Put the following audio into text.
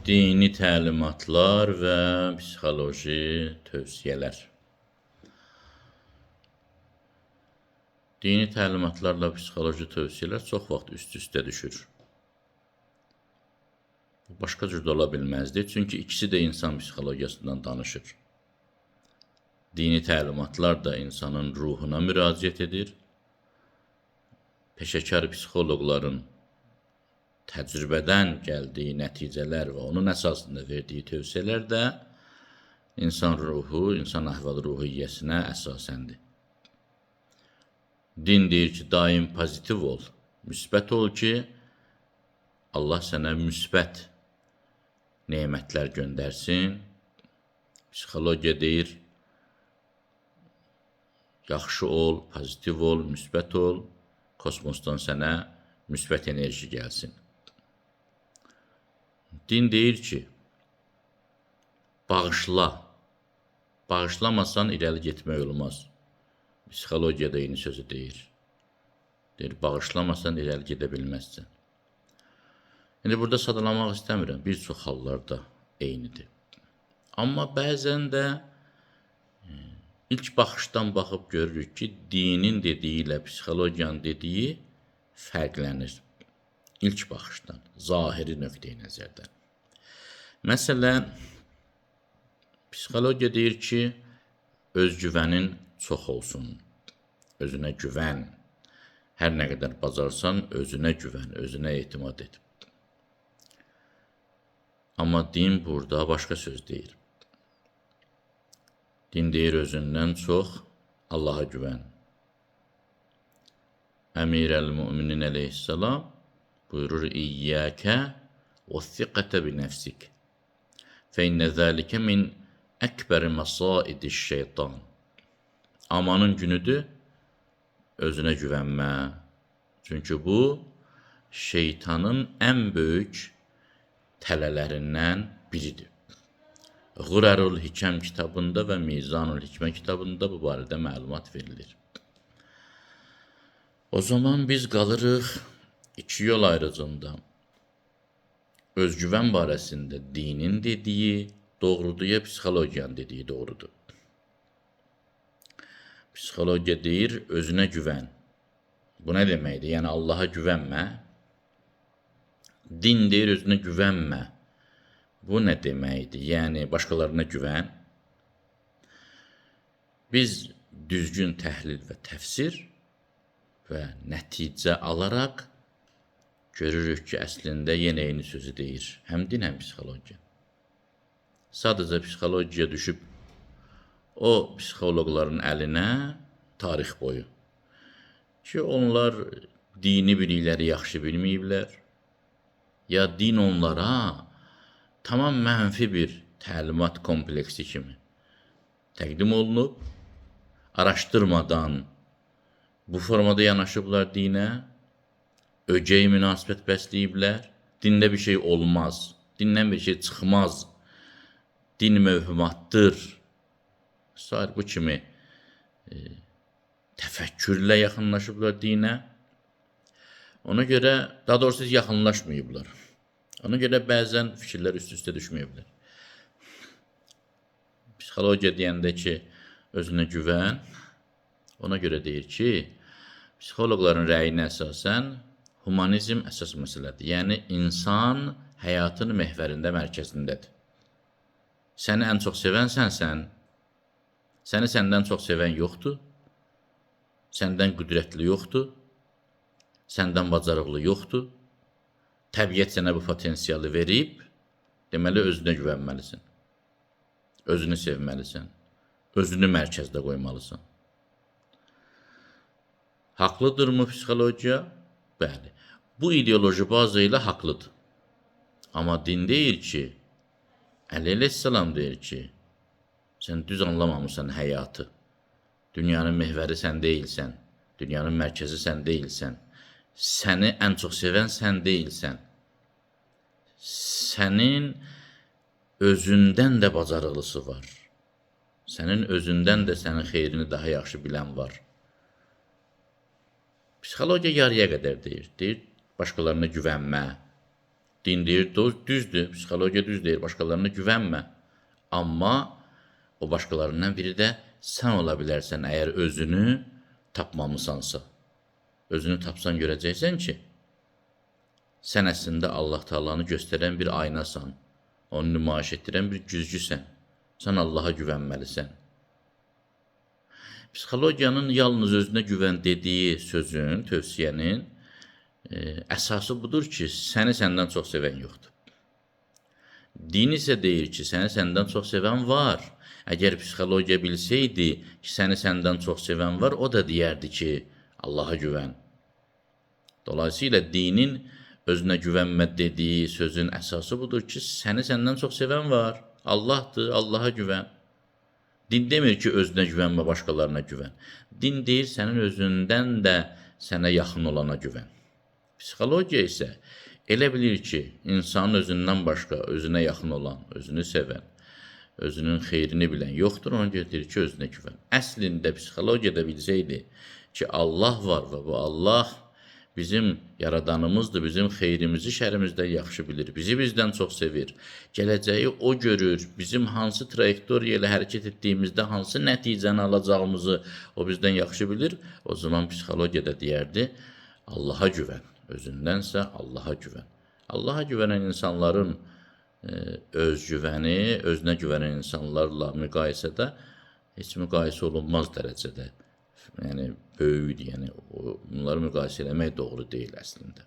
Dini təlimatlar və psixoloji tövsiyələr. Dini təlimatlarla psixoloji tövsiyələr çox vaxt üst-üstə düşür. Bu başqa cür də ola bilməzdi, çünki ikisi də insan psixologiyasından danışır. Dini təlimatlar da insanın ruhuna müraciət edir. Peşəkar psixoloqların təcrübədən gəldiyi nəticələr və onun əsasında verdiyi tövsiyələr də insan ruhu, insan əhval-ruhiyyəsinə əsasəndir. Din deyir ki, daim pozitiv ol, müsbət ol ki, Allah sənə müsbət nemətlər göndərsin. Psixologiya deyir, yaxşı ol, pozitiv ol, müsbət ol, kosmosdan sənə müsbət enerji gəlsin. Din deyir ki, bağışla. Bağışlamasan irəli getmək olmaz. Psixologiya da eyni sözü deyir. Deyir, bağışlamasan irəli gedə bilməzsən. İndi burada sadalamaq istəmirəm. Bir çox hallarda eynidir. Amma bəzən də ilk baxışdan baxıb görürük ki, dinin dediyi ilə psixologiyanın dediyi fərqlənir. İlk baxışdan, zahiri nöqteyi nəzərdən. Məsələn, psixologiya deyir ki, özgüvənin çox olsun, özünə güvən. Hər nə qədər bacarsan, özünə güvən, özünə etimad et. Amma din burada başqa söz deyir. Din deyir, özündən çox Allaha güvən. Əmir-əl-Müminin əleyhissalam buyurur, İyyəkə və thiqətə bi nəfsik. Fə innə zəlikə min əkbəri məsaidi şeytan. Amanın günüdür, özünə güvənmə. Çünki bu, şeytanın ən böyük tələlərindən biridir. Ğurərul Hikəm kitabında və Mizanul Hikmə kitabında bu barədə məlumat verilir. O zaman biz qalırıq iki yol ayrıcında. Özgüvən barəsində dinin dediyi doğrudur ya psixologiyanın dediyi doğrudur. Psixologiya deyir, özünə güvən. Bu nə deməkdir? Yəni Allaha güvənmə. Din deyir, özünə güvənmə. Bu nə deməkdir? Yəni başqalarına güvən. Biz düzgün təhlil və təfsir və nəticə alaraq görürük ki, əslində yenə eyni sözü deyir. Həm din, həm psixologiya. Sadəcə psixologiya düşüb o psixoloqların əlinə tarix boyu ki, onlar dini bilikləri yaxşı bilməyiblər, ya din onlara tamam mənfi bir təlimat kompleksi kimi təqdim olunub, araşdırmadan bu formada yanaşıblar dinə, ögey münasibət bəsləyiblər, dində bir şey olmaz, dindən bir şey çıxmaz, din mövhumatdır, sair bu kimi təfəkkürlə yaxınlaşıblar dinə. Ona görə, daha doğrusu yaxınlaşmayıblar. Ona görə bəzən fikirlər üst-üstə düşməyiblər. Psixologiya deyəndə ki, özünə güvən, ona görə deyir ki, psixoloqların rəyinə əsasən humanizm əsas məsələdir. Yəni, insan həyatın mehvərində, mərkəzindədir. Səni ən çox sevən sənsən, səni səndən çox sevən yoxdur, səndən qüdrətli yoxdur, səndən bacarıqlı yoxdur, təbiət sənə bu potensialı verib, deməli, özünə güvənməlisən, özünü sevməlisən, özünü mərkəzdə qoymalısan. Haqlıdırmı psixologiya? Bəli. Bu ideoloji baza ilə haqlıdır. Amma din deyir ki, Əli əleyhissalam deyir ki, sən düz anlamamısan həyatı. Dünyanın mehvəri sən deyilsən, dünyanın mərkəzi sən deyilsən, səni ən çox sevən sən deyilsən. Sənin özündən də bacarıqlısı var. Sənin özündən də sənin xeyrini daha yaxşı bilən var. Psixologiya yarıya qədər deyir. Deyir, başqalarına güvənmə. Din deyir, düzdür, psixologiya düz deyir, başqalarına güvənmə. Amma o başqalarından biri də sən ola bilərsən, əgər özünü tapmamısansa. Özünü tapsan görəcəksən ki, sən əslində Allah Taala'nı göstərən bir aynasan, onu nümayiş etdirən bir güzgüsən. Sən Allaha güvənməlisən. Psixologiyanın yalnız özünə güvən dediyi sözün, tövsiyənin əsası budur ki, səni səndən çox sevən yoxdur. Din isə deyir ki, səni səndən çox sevən var. Əgər psixologiya bilsəydi ki, səni səndən çox sevən var, o da deyərdi ki, Allaha güvən. Dolayısıyla dinin özünə güvənmə dediyi sözün əsası budur ki, səni səndən çox sevən var. Allahdır, Allaha güvən. Din demir ki, özünə güvənmə, başqalarına güvən. Din deyir, sənin özündən də sənə yaxın olana güvən. Psixologiya isə elə bilir ki, insanın özündən başqa özünə yaxın olan, özünü sevən, özünün xeyrini bilən yoxdur, ona görə deyir ki, özünə güvən. Əslində psixologiyada bilsəydi ki, Allah var və bu Allah bizim yaradanımızdır, bizim xeyrimizi şərimizdən yaxşı bilir, bizi bizdən çox sevir. Gələcəyi o görür, bizim hansı trayektoriya ilə hərəkət etdiyimizdə hansı nəticəni alacağımızı o bizdən yaxşı bilir. O zaman psixologiyada deyərdi, Allaha güvən, özündənsə Allaha güvən. Allaha güvənən insanların özgüvəni, özünə güvənən insanlarla müqayisədə heç müqayisə olunmaz dərəcədə. Yəni böyükdür, yəni bunları müqayisə eləmək doğru deyil əslində.